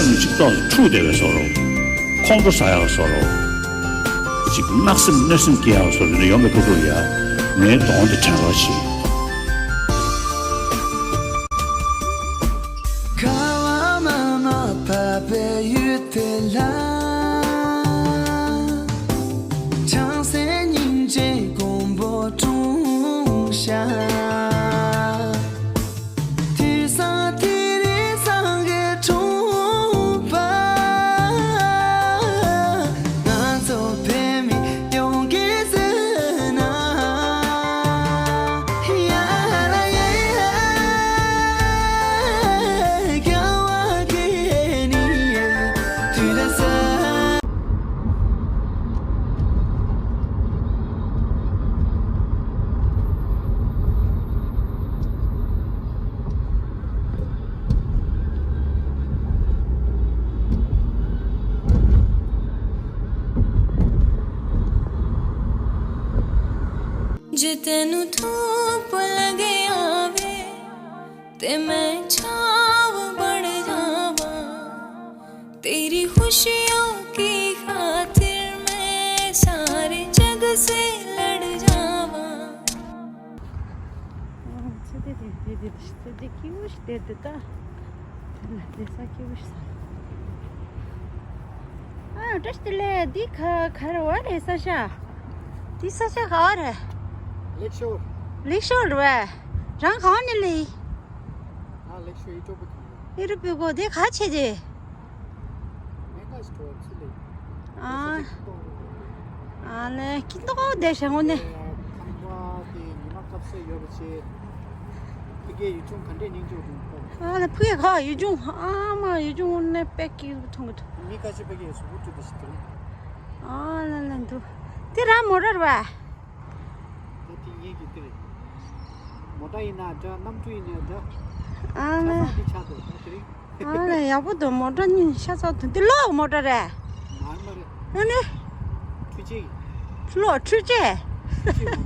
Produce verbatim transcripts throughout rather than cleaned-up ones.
མི་གཅིག་ཏོག་ཙམ་འཁྲུག་བསྡད་པའི་བཟོ་འདྲ། ཁོང་ཁྲོ་ཟ་ཡག་བཟོ་འདྲ། གཅིག་དམག་སེམས་གནོད་སེམས་སྐྱེ་ཡག་བཟོ་འདྲ་ཡོང་བའི་ཁ་ཐུག་ཡ། ངའི་གདོང་དེ་དྲན་རོགས་བྱེད། ཁ་བ་མ་མ་བབས་པའི་ཡུལ་དེ་ལ། བྱང་སེམས་སྙིང་རྗེ་མགོན་པོ་འཁྲུངས་ཤག་དུས་སང་དེ་རིང་སང་གི་འཁྲུངས་པ། ང་ཚོ་ཕན་མི་ཡོང་གི་ཟེར་ན། ཡ་ལ་ཡ་ཡ། རྒྱལ་བ་གི་ནི་དུས་ལ་ས། ਜੇ ਤੈਨੂੰ ਧੁੱਪ ਲੱਗੇ ਆਵੇ ਤੇ ਮੈਂ ਛਾਂਵ ਬਣ ਜਾਵਾਂ। ਤੇਰੀ ਖੁਸ਼ੀਆਂ ਕੀ ਖਾਤਰ ਮੈਂ ਸਾਰੇ ਜਗ ਸੇ ਲੜ ਜਾਵਾਂ। ཚེ་འདི་ཚེ་འདི་ཚེ་འདི་ཁྱི་བོ་ཞིག་དེ་འདི་ད། དེ་ལ་དེ་ས་ཁྱི་བོ་ཞིག་ས། ཨ་བཀྲ་ཤིས་བདེ་ལེགས། འདི་ག་ག་རེ་བ་རེད་ས་ཆ། འདི་ས་ཆ་ག་བ་རེད། ལེག་ཤོར། ལེག་ཤོར་རེད་བས། རང་ག་བ་ནས་ལེ། ང་ལེག་ཤོར་ཡི་ཏོ་པི་ཁ། ཨི་རུ་པི་གོ་དེ་ག་ཆེ་དེ། མེ་ག་སི་ཏོར་ཆེ་ལེ། ཨ། ཨ་ལེ་ཁྱི་ཏོག་དེ་ཞང་ངོ་ནས། ཁང་པ་དེ་ཉི་མ་སྐབས་སུ་ཡོད་པ་ཆེ། ཕ་གིའི་ཡུལ་ལྗོངས་ག་འདྲས་སྙིང་རྗེ་འདུག་ཨ་ལེ་ཕ་གི་ག་ཡུལ་ལྗོངས་ཨ་མ་ཡུལ་ལྗོངས་ངོ་ནས་དཔེ་སྐྱིད་པོ་མཐོང་གི་འདུག་མི་ཁ་ཤས་ཕ་གིའི་གཟུགས་པོ་བཀྲུས་ཏེ་ཞིག་འདུག་ཨ་ལེ་ལེ་འདུག་དེ་རང་མོ་ཊ་རེད་བས། ད་དེ་ངེད་ཀྱི་དེ་རེད། མོ་ཊ་ཡིན་ན་འདྲ་གནམ་གྲུ་ཡིན་ན་འདྲ། ཨ་ལེ། ཆ་ཚང་དེ་ཆགས་འདུག་ད་དེ་རིང་། ཨ་ལེ་ཡག་པོ་འདུག་མོ་ཊ་གཉིས་ཤ་ཚ་འདུག་འདི་གློག་མོ་ཊ་རེད། མ་མ་རེད། ཨ་ནི། འཕྲུལ་ཆས་ཀྱི། གློག་འཕྲུལ་ཆས། འཕྲུལ་ཆས་མོ་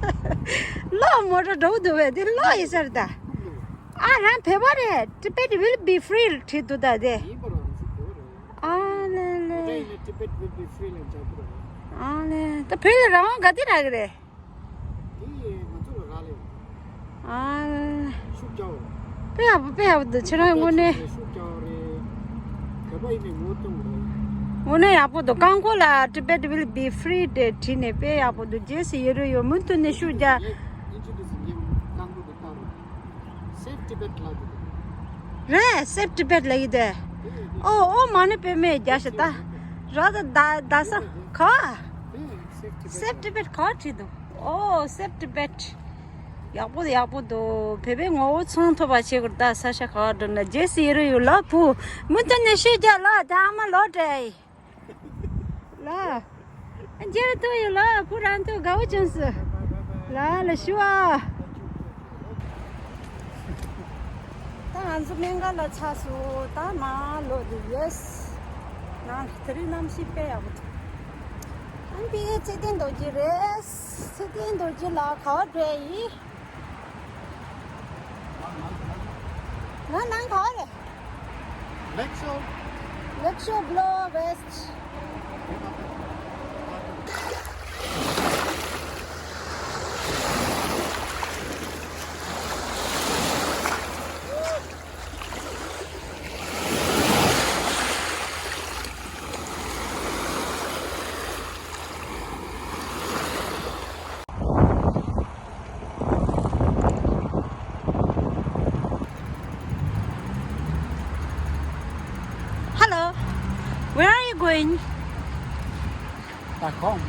ཊ། གློག་མོ་ཊ་འདྲ་པོ་འདུག་བས་འདི་གློག་ཡིན་ས་རེད་ད། ཨ་རང་བོད་པ་རེད། Tibet will be free བྲིས་འདུག་ད་དེ། ཡིན་པ་རང་ཚོ་བོད་རེད། ཨ་ལེ་ལེ། མོ་ཊ་ཡིན་ན་Tibet will be free ལ་འཇགས་པ་རེད། ཨ་ལེ་ད་བོད་ལ་རང་དབང་ག་དུས་རག་གི་རེད། དེ་ང་ཚོ་ལ་རག་ལས། ཨ། ཤུགས་རྒྱག་དཔེ་ཡག་པོ་དཔེ་ཡག་པོ་འདུག་ཁྱེད་རང་དངོས་གནས། ཤུགས་རྒྱག་རེད། བོད་པ་ཡིན་ནའི་ངོ་གདོང་རེད། དངོས་གནས་ཡག་པོ་འདུག་རྐང་འཁོར་ལ་Tibet will be free དེ་བྲིས་ནས་དཔེ་ཡག་པོ་འདུག་རྗེས་སུ་ཡི་རོ་ཡོད། མུ་མཐུད་ནས་ཤུགས་རྒྱག་ངས་ཨིན་ཇི་འདི་ཟིན་གྱི་རྐང་འཁོར་དེ་བཏང་རོགས། Save Tibet ལབ་ཀྱི་འདུག་རེད། Save Tibet ལབ་ཀྱི་འདུག་ཨོ་ཨོ་མ་ཎི་པདྨེ་རྒྱག་ཤག་ད། ར་ད་ད་ད་ས་ག་བ། Save Tibet ག་བ་བྲིས་འདུག་ཨོ་Save Tibet། ཡག་པོ་ཡག་པོ་འདུག་བོད་པའི་ངོ་བོ་ཚང་ཐུབ་པ་བྱེད་དགོས་ད། ས་ཆ་ག་བ་འགྲོ་ན་རྗེས་སུ་ཡི་རོ་ཡོད་ལ་བུ། མུ་མཐུད་ནས་ཤུགས་རྒྱག་ལ་ད་ཨ་མ་ལོག་འགྲོ་ཡི། ལ། རྗེས་ཐུག་ཡོད་ལ་བུ་རང་ཐུག་དགའ་བོ་བྱུང་སོང་། ལ་ལ་ཞུ་བ། ད་ང་ཚོ་སྨན་ཁང་ལ་ཆགས་སོང་། ད་མར་ལོག་འདུག་ཡོད། ང་དེ་རིང་གནམ་གཤིས་དཔེ་ཡག་པོ་འདུག་ཨ་ནི་པི་ཨེ་ཚེ་བརྟན་རྡོ་རྗེ་རེད། ཚེ་བརྟན་རྡོ་རྗེ་ལ་ག་བ་འགྲོ་ཡི། ང་ནང་ག་བ་རེད། Lakeshore. Lakeshore Bloor West. Hello, where are you going? Back home.